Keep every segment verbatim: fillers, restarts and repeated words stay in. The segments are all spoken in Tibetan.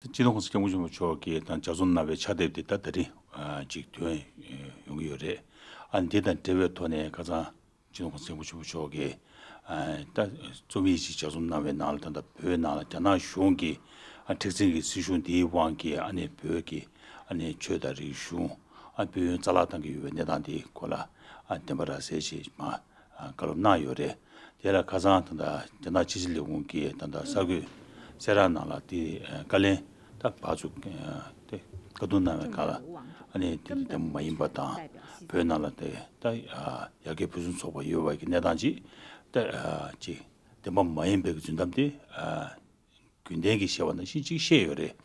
སྤྱི་ནོར་༸གོང་ས་༸སྐྱབས་མགོན་ཆེན་པོ་མཆོག་གིས་དང་ལྗགས་རྩོམ་གནང་བའི་ཕྱག་དེབ་དེ་ད་ད་རིང་ཨ་ཅིག་ཐོན་ཡོང་གི་ཡོད་རེད། ཨ་འདི་དང་འབྲེལ་བའི་ཐོག་ནས་ཁ་སང་སྤྱི་ནོར་༸གོང་ས་༸སྐྱབས་མགོན་ཆེན་པོ་མཆོག་གིས་ཨ་ད་རྩོམ་ཡིག་ཅིག་ལྗགས་རྩོམ་གནང་བའི་ནང་ལ། ད་ལྟ་བོད་ནང་ལ་རྒྱ་ནག་གཞུང་གི་ཨ་མཁྲེགས་འཛིན་གྱི་སྲིད་གཞུང་འདིའི་དབང་གིས་ཨ་ནི་བོད་ཀྱི་ཨ་ནི་ཆོས་དང་རིག་གཞུང་ཨ་དཔལ་ཡོན་རྩ་བརླག་བཏང་གི་ཡོད་པའི་གནས་སྟངས་དེའི་སྐོར་ལ་ཨ་བདེན་པ་ར་གསལ་ཞིག་མ་ཨ་བཀའ་སློབ་གནང་ཡོད་རེད། དེ་ལ་ཁ་སང་ད་ལྟ་རྒྱ་ནག་ཕྱི་སྲིད་ལས་ཁུངས་ཀྱིས་ད་ལྟ་གསར་འགོད་གསལ་བསྒྲགས་ནང་ལ་དེ་ཨ་བཀའ་ལན་ད་ཕར་ཚུར་ཨ་དེ་བཀའ་བསྡུར་གནང་བའི་སྐབས་ལ་ཨ་ནི་དེ་དེ་བདེན་པ་མ་ཡིན་པ་དང་། བོད་ནང་ལ་དེ་ད་ཨ་ཡར་རྒྱས་ཕུན་སུམ་ཚོགས་པ་ཡོད་པ་གི་གནས་སྟངས་ཅིག་ད་ཨ་ཅིག་བདེན་པ་མ་ཡིན་པའི་གི་རྫུན་གཏམ་དེ་ཨ་རྒྱུན་ལྡན་གྱིས་བཤད་པ་ནང་བཞིན་ཅིག་བཤད་ཡོད་རེད།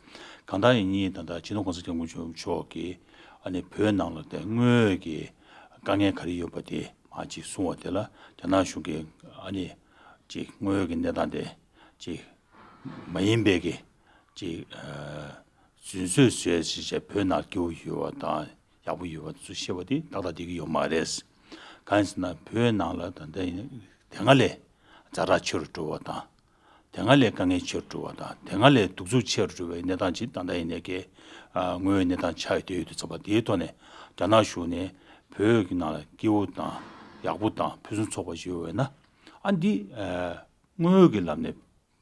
གང་ལྟར་ཡིན་ནའི་ད་ལྟ་སྤྱི་ནོར་༸གོང་ས་༸སྐྱབས་མགོན་ཆེན་པོ་མཆོག་གིས་ཨ་ནི་བོད་ནང་ལ་དེ་དངོས་ཀྱི་དཀའ་ངལ་ག་རེ་ཡོད་པ་དེ་མར་ཅིག་གསུངས་པ་དེ་ལ། རྒྱ་ནག་གཞུང་གིས་ཨ་ནི་ཅིག་དངོས་ཀྱི་གནས་སྟངས་དེ་ཅིག་མ་ཡིན་པའི་གི་ཅིག་ཨ་རྫུན་བཟོས་བཟོས་ཞེས་བྱས་བོད་ནང་སྐྱིད་པོ་ཡོད་པ་དང་ཡག་པོ་ཡོད་པ་ཚོ་བཤད་པ་དེ་ཏག་ཏག་བསྡད་ཀྱི་ཡོད་མ་རེད། གང་ཡིན་ཟེར་ན་བོད་ནང་ལ་ད་ལྟ་ཡིན་དེ་སྔ་ལས་ཛ་དྲག་ཆེ་རུ་འགྲོ་བ་དང་། དེ་སྔ་ལས་དཀའ་ངལ་ཆེ་རུ་འགྲོ་བ་དང་། དེ་སྔ་ལས་གདུག་རྩུབ་ཆེ་རུ་འགྲོ་བའི་གནས་སྟངས་ཅིག་ད་ལྟ་ཡིན་ནའི་གི་ཨ་དངོས་ཡོད་གནས་སྟངས་ཆགས་ཡོད་དེ་ཡོད་དུས་ཙམ་པ་དེའི་ཐོག་ནས་རྒྱ་ནག་གཞུང་ནས་བོད་ཀྱི་ནང་ལ་སྐྱིད་པོ་དང་ཡག་པོ་དང་ཕུན་སུམ་ཚོགས་པ་ཞིག་ཡོད་པ་ཡིན་ན། ཨ་འདི་ཨ་དངོས་ཡོད་ཀྱི་ལམ་ནས་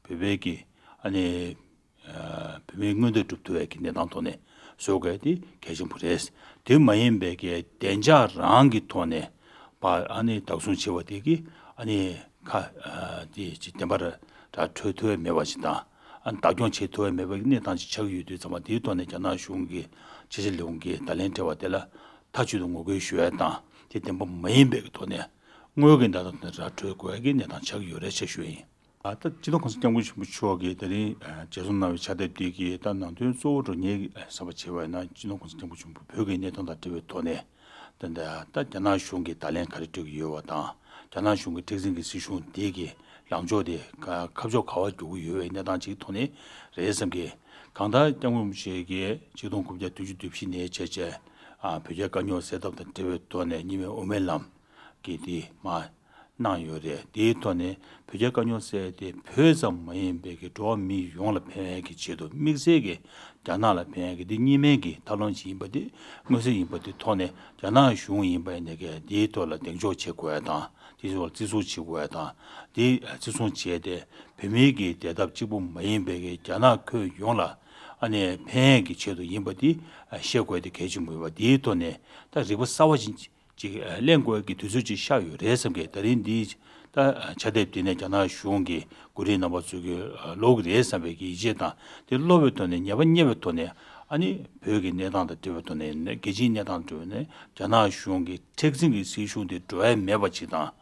བོད་པའི་གི་ཨ་ནི་ཨ་བོད་མིའི་མངོན་འདོད་སྒྲུབ་ཐུབ་པའི་གི་གནས་སྟངས་ཐོག་ནས་བཟོ་དགོས་དེ་གལ་ཆེན་པོ་རེད། དེ་མ་ཡིན་པའི་གི་བདེ་འཇགས་རང་གི་ཐོག་ནས་པ་ཨ་ནི་བདག་བཟུང་བྱེད་པ་དེ་གི་ཨ་ནི་ཁ་ཨ་དེ་ཅིག་བདེན་པ་ར་ར་འཕྲོད་ཐུབ་པ་མེད་པ་ཞིག་དང་། ཨ་ནི་བདག་སྐྱོང་བྱེད་ཐུབ་པ་མེད་པའི་གནས་སྟངས་ཅིག་ཆགས་ཀྱི་ཡོད་དུས་ཙམ་པ་དེའི་ཐོག་ནས་རྒྱ་ནག་གཞུང་གི་ཕྱི་སྲིད་ལས་ཁུངས་ཀྱིས་བརྡ་ལན་སྤྲད་པ་དེ་ལ་མཐའ་གཅིག་ཏུ་ངོ་རྒོལ་ཞུ་ཡ་དང་། དེ་བདེན་པ་མ་ཡིན་པའི་གི་ཐོག་ནས་དངོས་ཀྱི་བརྡ་དང་ར་འཕྲོད་དགོས་ཀྱི་གནས་སྟངས་ཆགས་ཀྱི་ཡོད་རེད་ཅེས་ཞུ་ཡ་ཡིན། ཨ་ད་སྤྱི་ནོར་༸གོང་ས་༸སྐྱབས་མགོན་ཆེན་པོ་མཆོག་གིས་དེ་རིང་ཨ་ལྗགས་རྩོམ་གནང་བའི་ཕྱག་དེབ་དེ་གི་ད་ནང་དོན་གཙོ་བོ་འདྲ་ངས་བསམ་པ་བྱས་པ་ཡིན་ན། སྤྱི་ནོར་༸གོང་ས་༸སྐྱབས་མགོན་ཆེན་པོ་བོད་ཀྱི་གནས་སྟངས་དང་འབྲེལ་བའི་ཐོག་ནས་ད་ད་ད་རྒྱ་ནག་གཞུང་གིས་བརྡ་ལན་ག་རེ་སྤྲོད་ཀྱི་ཡོད་པ་དང་། རྒྱ་ནག་གཞུང་གི་མཁྲེགས་འཛིན་གྱི་སྲིད་གཞུང་དེ་གི་ལངས་ཕྱོགས་དེ་ག་ཁ་ཕྱོགས་ག་པར་འགྱུར་གྱི་ཡོད་པའི་གནས་སྟངས་ཅིག་ཐོག་ནས་རེད་བསམ་གི། གང་ལྟར་༸སྐྱབས་མགོན་རིན་པོ་ཆེ་གིས་ཆིག་སྟོང་དགུ་བརྒྱ་བདུན་ཅུ་དོན་བཞི་ནས་བྱས་བྱས་ཨ་བོད་རྒྱའི་དཀའ་རྙོག་སེལ་ཐབས་དང་འབྲེལ་བའི་ཐོག་ནས་གཉིས་སྨན་དབུ་མའི་ལམ་གྱི་དེ་མ་གནང་ཡོད་རེད། དེའི་ཐོག་ནས་བོད་རྒྱའི་དཀའ་རྙོག་སེལ་ཏེ་བོད་ཙམ་མ་ཡིན་པའི་གི་འགྲོ་བ་མི་ཡོངས་ལ་ཕན་ཡག་གི་ཆེད་དུ་དམིགས་བསལ་གྱི་རྒྱ་ནག་ལ་ཕན་ཡག་གི་དེ་གཉིས་སྨན་གྱི་ཐབས་ལམ་ཞིག་ཡིན་པ་དེ་མངོན་གསལ་ཡིན་པ་དེ་ཐོག་ནས། རྒྱ་ནག་གཞུང་ཡིན་པ་ཡིན་ནའི་གི་དེའི་ཐོག་ལ་གདེང་འཇོག་བྱེད་དགོས་ཡ་དང་། དེའི་ཐོག་ལ་བརྩི་སྲུང་བྱེད་དགོས་ཡ་དང་། དེ་བརྩི་སྲུང་བྱས་ཏེ་བོད་མིའི་གི་བདེ་ཐབས་གཅིག་པུ་མ་ཡིན་པའི་གི་རྒྱ་ནག་ཁྱོན་ཡོངས་ལ་ཨ་ནི་ཕན་ཡག་གི་ཆེད་དུ་ཡིན་པ་དེ་ཤེས་དགོས་དེ་གལ་ཆེན་པོ་ཡིན་པ། དེའི་ཐོག་ནས་ད་རིག་པ་གསར་བ་ཅིག་ཅིག་གླེང་དགོས་ཀྱི་དུས་ཚོད་ཅིག་ཤར་ཡོད་རེད་བསམ་གི། ད་རིང་འདི་ད་ཕྱག་དེབ་འདི་ནས་རྒྱ་ནག་གཞུང་གི་འགོ་ཁྲིད་རྣམ་པ་ཚོས་ཀྱི་ཀློག་གི་རེད་བསམ་པའི་གི་ཡིད་ཆེས་དང་། དེ་ཀློག་པའི་ཐོག་ནས་ཉན་པ་རྙེད་པའི་ཐོག་ནས་ཨ་ནི་བོད་ཀྱི་གནས་སྟངས་དང་འབྲེལ་བའི་ཐོག་ནས་ནས་རྒྱལ་སྤྱིའི་གནས་སྟངས་འགྲོ་བའི་ནས་རྒྱ་ནག་གཞུང་གི་མཁྲེགས་འཛིན་གྱི་སྲིད་གཞུང་དེ་འགྲོ་ཡ་མེད་པ་ཅིག་དང་།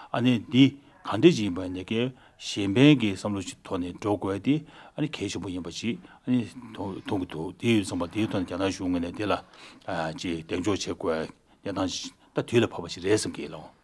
ཨ་ནི་འདི་ག་འདྲ་ཅིག་ཡིན་པ་ནས་ཀྱི་གཞན་ཕན་གྱི་བསམ་བློ་ཞིག་ཐོག་ནས་འགྲོ་དགོས་དེ་ཨ་ནི་གལ་ཆེན་པོ་ཡིན་པ་ཅིག་ཨ་ནི་མཐོང་མཐོང་གི་འདུག་དེ་ཡོད་ཙམ་པ་དེའི་ཐོག་ནས་རྒྱ་ནག་གཞུང་ངོས་ནས་དེ་ལ་ཨ་ཅིག་གདེང་འཇོག་བྱེད་དགོས་གནས་སྟངས་ཤིག་ད་དུས་ལ་བབ་པ་ཞིག་རེད་བསམ་གྱི་ལགས།